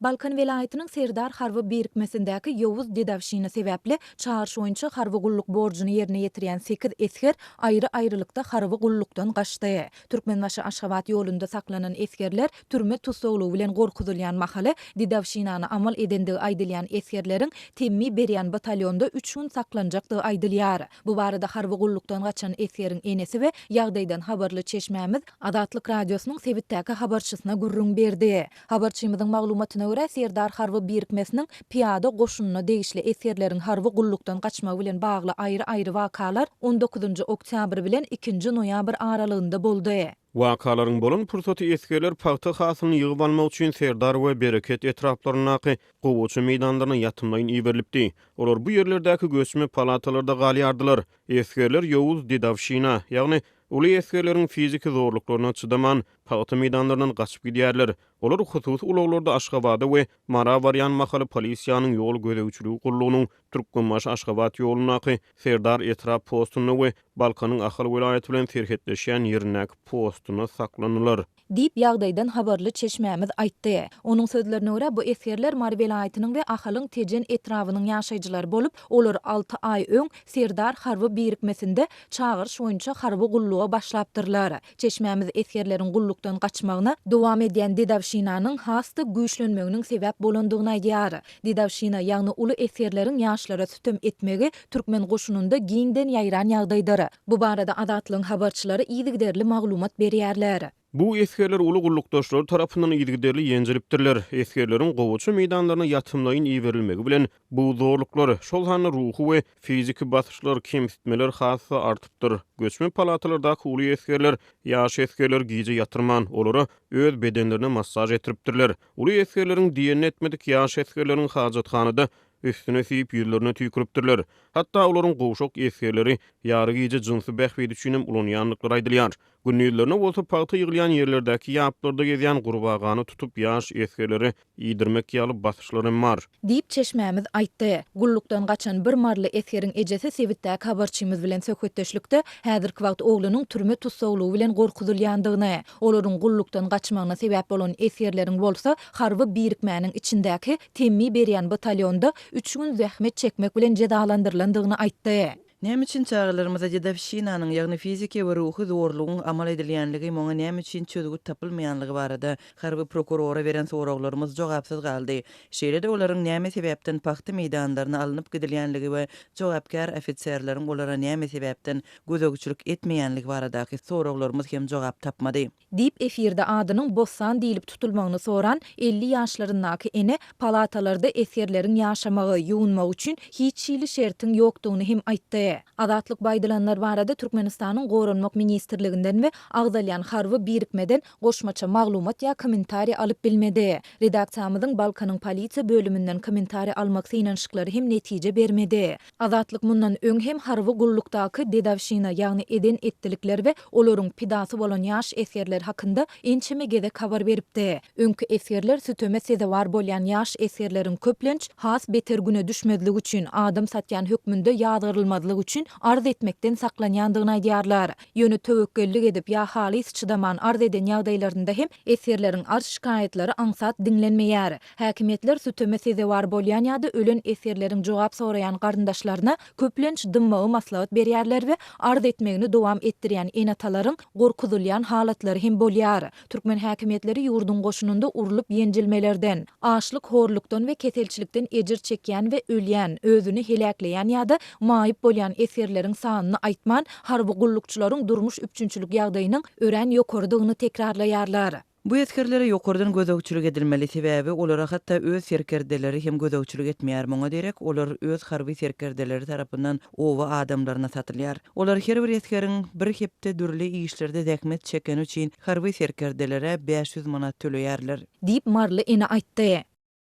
Balkan welaýatynyň Serdar harby birikmesindäki ýowuz dedowşina sebäpli çagyryş boýunça harby gulluk borjuny ýerine ýetirýän sekiz esger aýry-aýrylykda harby gullukdan gaçdy. Türkmenbaşy-Aşgabat ýolunda saklanan esgerler türme tussaglygy bilen gorkuzylýan mahaly dedowşinany amal edendigi aýdylýan esgerleriň temmi berýän batalýonda üç gün saklanjakdygy aýdylýar. Bu barada harby gullukdan gaçan esgeriň enesi we ýagdaýdan habarly çeşmämiz Azatlyk Radiosynyň sebitdäki habarçysyna gürrüň berdi. Habarçymyzyň maglumatyna görä, Serdar harby birikmesiniň pyýada goşunyna degişli esgerleriň harby gullukdan gaçmagy bilen bagly aýry-aýry wakalar on dokuzynjy oktýabr bilen ikinji noýabr aralygynda boldy. Wakalaryň bolan pursaty esgerler pagta hasylyny ýygyp almak üçin Serdar we Bereket etraplaryndaky gowaça meýdanlaryna ýatymlaýyn iberilipdi. Olar bu ýerlerdäki göçme palatalarda galýardylar. Esgerler ýowuz dedowşina, ýagny uly esgerleriň fiziki zorluklaryna çydaman, pagta meýdanlaryndan gaçyp gidýärler. Olar hususy ulaglarda Aşgabada we Mara barýan mahaly polisiýanyň ýol gözegçiligi gullugynyň Türkmenbaşy-Aşgabat ýolundaky Serdar etrap postunda we Balkanyň Ahal welaýaty bilen serhetleşýän ýerindäki postunda saklandylar. Diýip, ýagdaýdan habarly çeşmämiz aýtdy. Onuň sözlerine görä, bu esgerler Mary welaýatynyň we Ahalyň Tejen etrabynyň ýaşaýjylary bolup, olar alty aý öň Serdar harby birikmesinde çagyryş boýunça harby gulluga başlapdyrlar. Çeşmämiz esgerleriň gullukdan gaçmagyna dowam edýän dedowşinanyň has-da güýçlenmeginiň sebäp bolandygyny aýdýar. Dedowşina, ýagny uly esgerleriň ýaşlara sütem etmegi türkmen goşunynda giňden ýaýran ýagdaýdyr. Bu barada Azatlygyň habarçylary yzygiderli maglumat berýärler. Bu esgerler uly gullukdaşlary tarapyndan yzygiderli ýenjilipdirler. Esgerleriň gowaça meýdanlaryna ýatymlaýyn iberilmegi bilen bu zorluklar, şol sanda ruhy we fiziki basyşlar, kemsitmeler has-da artypdyr. Göçme palatalardaky uly esgerler ýaş esgerleri gije ýatyrman, olara öz bedenlerine massaž etdiripdirler. Uly esgerleriň diýenini etmedik ýaş esgerleriň hajathanada üstüne siýip, ýüzlerine tüýküripdirler. Hatda olaryň gowşak esgerleri ýary gije jynsy bähbit üçinem ulanýandyklary aýdylýar. Gündizlerine bolsa pagta ýygylýan ýerlerdäki ýaplarda gezýän gurbagany tutup ýaş esgerlere iýdirmek ýaly basyşlar hem bar. Diýip, çeşmämiz aýtdy. Gullukdan gaçan bir maryly esgeriň ejesi sebitdäki habarçymyz bilen söhbetdeşlikde häzirki wagt oglunyň türme tussaglygy bilen gorkuzylýandygyny, olaryň gullukdan gaçmagyna sebäp bolan esgerleriň bolsa harby birikmäniň içindäki temmi berýän batalýonda üç gün zähmet çekmek bilen jezalandyrylandygyny aýtdy. Näme üçin çagalarymyza dedowşinanyň, ýagny fiziki we ruhy zorlugyň amal edilýänligi, muňa näme üçin çözgüt tapylmaýanlygy barada harby prokurora beren soraglarymyz jogapsyz galdy. Şeýle-de olaryň näme sebäpden pagta meýdanlaryna alnyp gidilýänligi we jogapkär ofiserleriň olara näme sebäpden gözegçilik etmeýänligi baradaky soraglarymyz hem jogap tapmady. Diýip, efirde adynyň Bossan diýlip tutulmagyny soran 50 ýaşlaryndaky ene palatalarda esgerleriň ýaşamagy, ýuwunmagy üçin hiç hili şertiň ýokdugyny hem aýtdy. Azatlyk bu aýdylanlar barada Türkmenistanyň Goranmak ministrliginden we agzalýan harby birikmeden goşmaça maglumat ýa kommentariý alyp bilmedi. Redaksiýamyzyň Balkanyň polisiýa bölüminden kommentariý almak synanyşyklary hem netije bermedi. Azatlyk mundan öň hem harby gullukdaky dedowşina, ýagny eden-etdilikler we olaryň pidasy bolan ýaş esgerler hakynda ençeme gezek habar beripdi. Öňki esgerler süteme sezewar bolýan ýaş esgerleriň köplenç has beter güne düşmezlik üçin, adam satýan hökmünde ýazgarylmazlyk üçin arz etmekden saklanýandygyny aýdýarlar. Ýöne töwekgellik edip ýa halys çydaman arz eden ýagdaýlarynda hem esgerleriň arz-şikaýatlary aňsat diňlenmeýär. Häkimiýetler süteme sezewar bolýan ýa-da ölen esgerleriň jogap soraýan garyndaşlaryna köplenç dymmagy maslahat berýärler we arz etmegini dowam etdirýän ene-atalaryň gorkuzylýan halatlary hem bolýar. Türkmen häkimiýetleri ýurduň goşunynda urlup-ýenjilmelerden, açlyk-horlukdan we keselçilikden ejir çekýän we ölýän, özüni heläkleýän ýa-da maýyp bolýan esgerleriň sanyny aýtman, harby gullukçylaryň durmuş üpjünçilik ýagdaýynyň örän ýokarydygyny tekrarlaýarlar. Bu esgerlere ýokardan gözegçilik edilmeli, sebäbi olara hatda öz serkerdeleri hem gözegçilik etmeýär, muňa derek olar öz harby serkerdeleri tarapyndan oba adamlaryna satylýar. Olar her bir esgeriň bir hepde dürli işlerde zähmet çekeni üçin harby serkerdelere 500 manat töleýärler. Diýip, maryly ene aýtdy.